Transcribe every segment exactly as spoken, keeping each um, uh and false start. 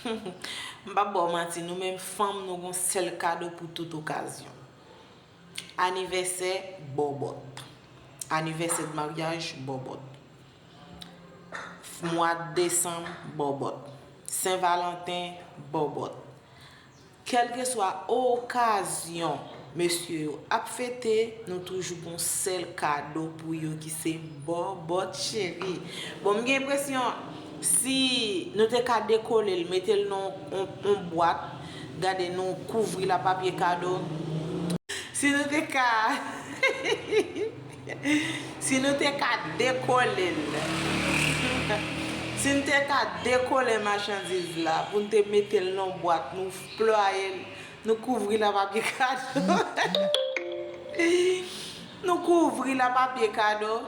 M p ap ba w manti, nou menm fanm, nou gon sèl kado pou tout okazyon. Anivèsè, bòbòt. Anivèsè de maryaj, bòbòt. Mwa desanm, bòbòt. Sen Valanten, bòbòt. Kèlkeswa okazyon mesye yo ap fete, nou toujou gon sèl kado pou yo ki se bòbòt cheri. Bon, m gen enpresyon, si nou te ka dekole l, mete l nan yon, yon, yon bwat, gade, nou kouvri l a papye kado. Si nou te ka, si nou te ka dekole l, si nou te ka dekole machandiz la, pou n te mete l nan bwat, nou plwaye l, nou kouvri l a papye kado. Nou kouvri l a papye kado,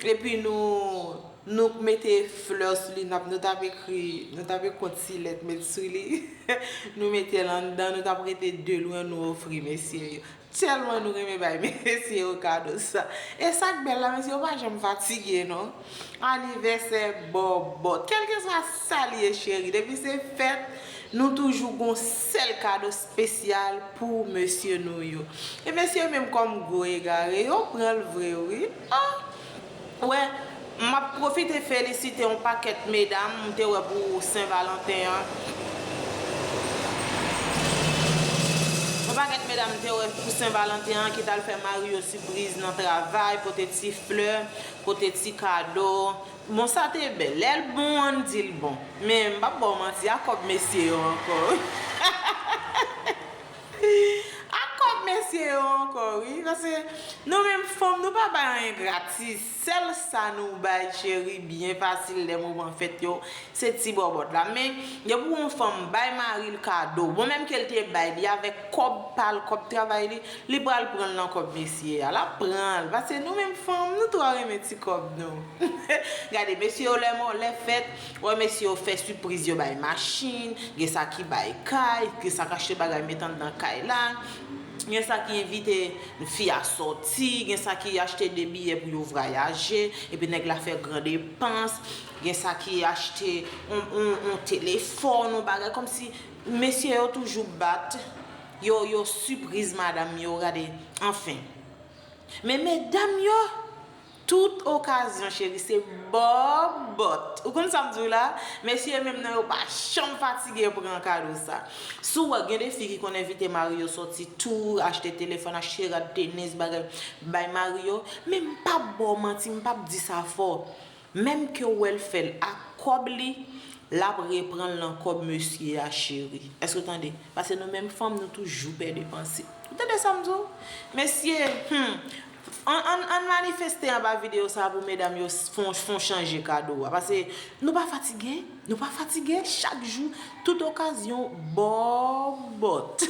epi nou, nou mete flè sou li, n ap, nou t ap ekri, nou t ap ekri yon ti lèt, met sou li. Nou mete l anndan, nou t ap rete de lwen, nou ofri mesye yo. Tèlman nou renmen bay mesye yo kado sa. E sa k bèl la, mesye yo pa janm fatige, non. Anivèsè, bòbòt. Kèlkeswa sa l ye, cheri, depi se fèt, nou toujou gon sèl kado espesyal pou mesye nou yo. E mesye yo menm kòm gwo egare, yo pran l vre, wi. Ah! Wè, m ap pwofite felisite yon pakèt medam m te wè pou Sen Valanten an. Yon pakèt medam m te wè pou Sen Valanten an ki t al fè mari yo sipriz nan travay, pote ti flè, pote ti kado. Bon, sa te bèl. Lè l bon, ann di l bon. Men, m p ap ba w manti, a kòb mesye yo ankò. A kòb mesye yo ankò, wi. Paske nou menm fanm, nou pa bay anyen gratis. Sèl sa nou bay, cheri, byen fasil lè moman fèt yo, se ti bòbòt la. Men, depi yon fanm bay mari l kado, bon, menm ke l te bay li avèk kòb pa l, kòb travay li, li pral pran l nan kòb mesye a. L ap pran l. Paske nou menm fanm, nou twò renmen ti kòb nou. Gade, mesye yo lè mò, lè fèt, wè mesye yo fè sipriz, yo bay machin, gen sa ki bay kay, gen sa k achte bagay met anndan kay la, gen sa ki envite fi a sòti, gen sa ki achte de biyè pou yo vwayaje, epi nèg la fè gran depans, gen sa ki achte on, on, on telefòn, on bagay, kòmsi mesye yo toujou bat, yo, yo sipriz madanm yo, gade, anfen. Men medam yo, tout okazyon, cheri, se bòbòt. Ou konn sa m di w la? Mesye menm nan yo pa janm fatige pran kado sa. Si w wè, gen de fi ki konn envite mari yo sòti tou, achte telefòn, achte rad tenis, bagay, bay mari yo. Men m p ap ba w manti, m p ap di sa fò. Menm ke w wè l fè l ak kòb li, l ap reprann l nan kòb mesye a, cheri. Èske w tande? Paske nou menm fanm, nou toujou pè depanse. Ou tande sa m di w? Mesye, hmm, ann, ann, ann manifeste anba videyo sa pou medam yo s-, fon, fon chanje kado a. Paske nou pa fatige, nou pa fatige. Chak jou, tout okazyon, bòbòt.